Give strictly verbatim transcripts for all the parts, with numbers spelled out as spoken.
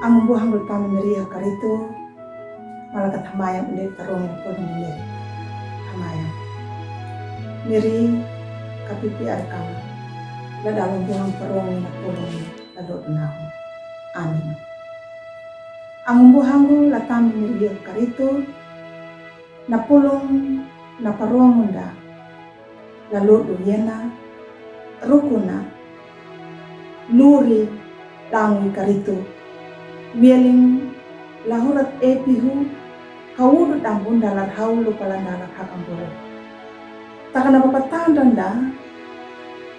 Angumbuhangul tami miri ya karitu, malaka thamayam uli tarong pulung miri. Thamayam. Miri kapipi arkam, la dalung buhang parong na pulung la do nahu. Amin. Angumbuhangul la tami miri ya karitu, na pulung na parong unda, la lodu yena, rukuna, luri, dangi karitu, wieling, lahurat epihu, kawudu dambun dalar haulu palan dalar hakamburu. Takana bapa tandan da,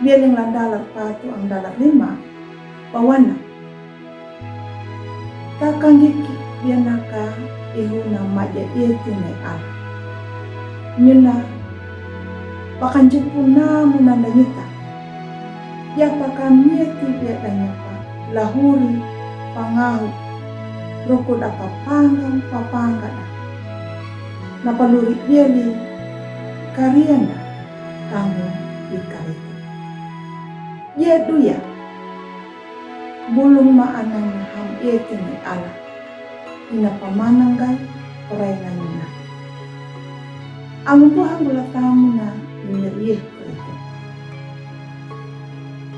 wieling landalar patu ang dalar lima, bawana. Takangiki bianaka ihu na maja iti nai ala. Nyuna, bakan jepu namu nanda nyita. Ya pakan mieti biadanya pa, lahuri, pangahu, roko da papanga, papanga da. Na paluri bieli, kariana, kamu ikarita. Ya duya. Bulung ma anang ham iti nai ala. Ina pamanang gai perai nanyuna. Angumbuhangul la tamuna ini rieh ko itu.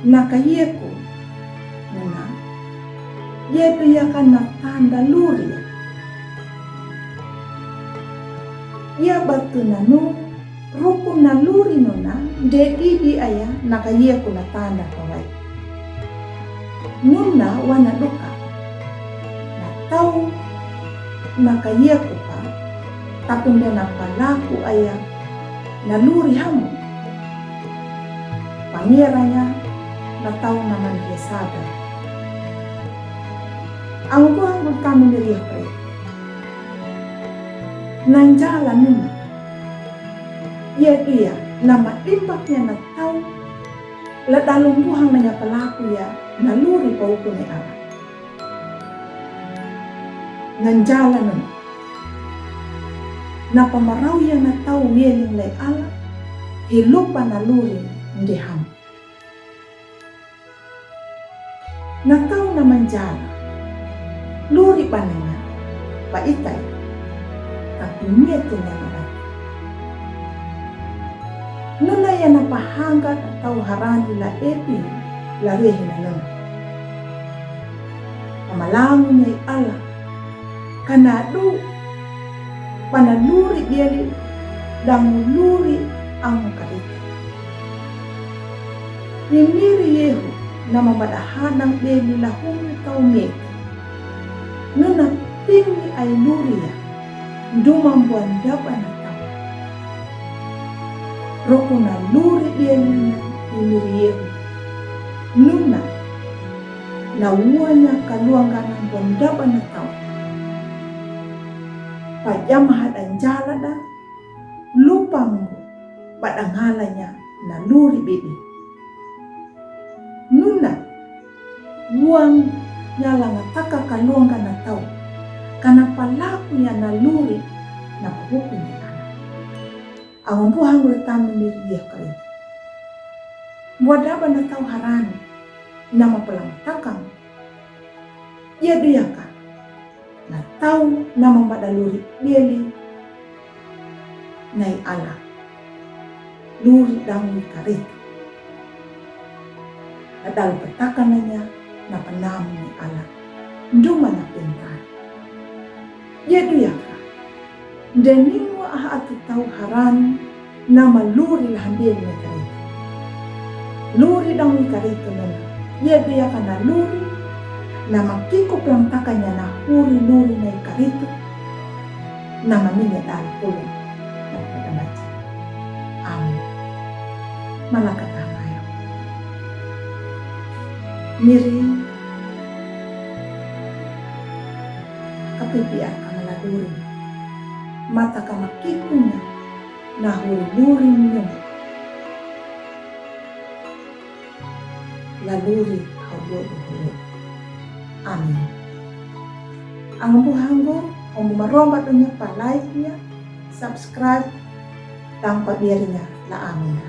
Na kayeku nuna. Yetu ya kana tanda luri. Ya batu nanu. Roko na luri nuna, de didi aya na kayeku na tanda kawai. Nuna wana duka. Na tau na kayeku pa, tapi nde na palaku aya na luri hamu. Pangeranya na tau na mandia sadar. Angumbuhangul tami miri ya kare. Nanjala nuna. Yetu ya, nama imbaknya na tau, la dalung buhang nanya palaku ya, na luri pauku ne ala. Nanjala nuna. Na pamarau ya na tau wieling lai ala, hilupa na luri nde ham. Na tau na manjala. Luri bananya, pa itai, tapi mieti na malaki. Nuna ya na pahangga na tau harani la epi, la rehi na nuna. Pamalangu nyai ala, kana du, pana luri bieli, dangu luri amu karita. Ni miri yehu, nama mada hanang bieli lahumi tau meti. Nuna pini ai luri ya, dumam buan daba na tau. Roko na luri bieli na ni miri yehu. Nuna, na uanya kaluangana buan daba na tau. Pajama hadan jala da, lupanggu, badangalanya na luri bibi. Nuna, uang nyala ngataka kaluangana tau, kana palaku ya na luri, na pahuku ni kana. Angumbuhangul tami miri ya kare. Buat daba na tau harani, nama palang takang. Ya duyaka, na tau nama mada luri bieli, nai ala, luri dangi karita. Adal patakananya na panamu ni ala. Nduma na pintar. Yedu yaka. Nde ningu aha atu tau haran nama luri lahan deni na karita. Luri dangi karita nana. Yedu yaka na luri. Nama kiku pelantakanya na huri luri na karita. Nama minya dal pulung. Nama kata baca. Amin. Malaka tamayo. Miri kapipi aka mala luri. Mata kama kikunya na huri luri minya. La luri hau dodo hulu. Amin. Angumbuhanggu, homu maromba dunya pa like nya, subscribe, tanpa biarinya la amina.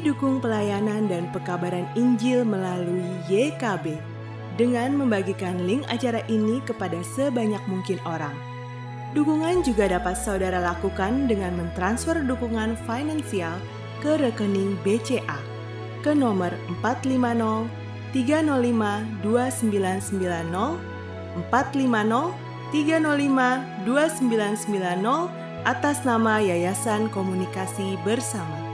Dukung pelayanan dan pekabaran Injil melalui Y K B dengan membagikan link acara ini kepada sebanyak mungkin orang. Dukungan juga dapat saudara lakukan dengan mentransfer dukungan finansial ke rekening B C A ke nomor empat lima nol tiga nol lima dua sembilan sembilan nol, empat lima nol tiga nol lima dua sembilan sembilan nol, atas nama Yayasan Komunikasi Bersama.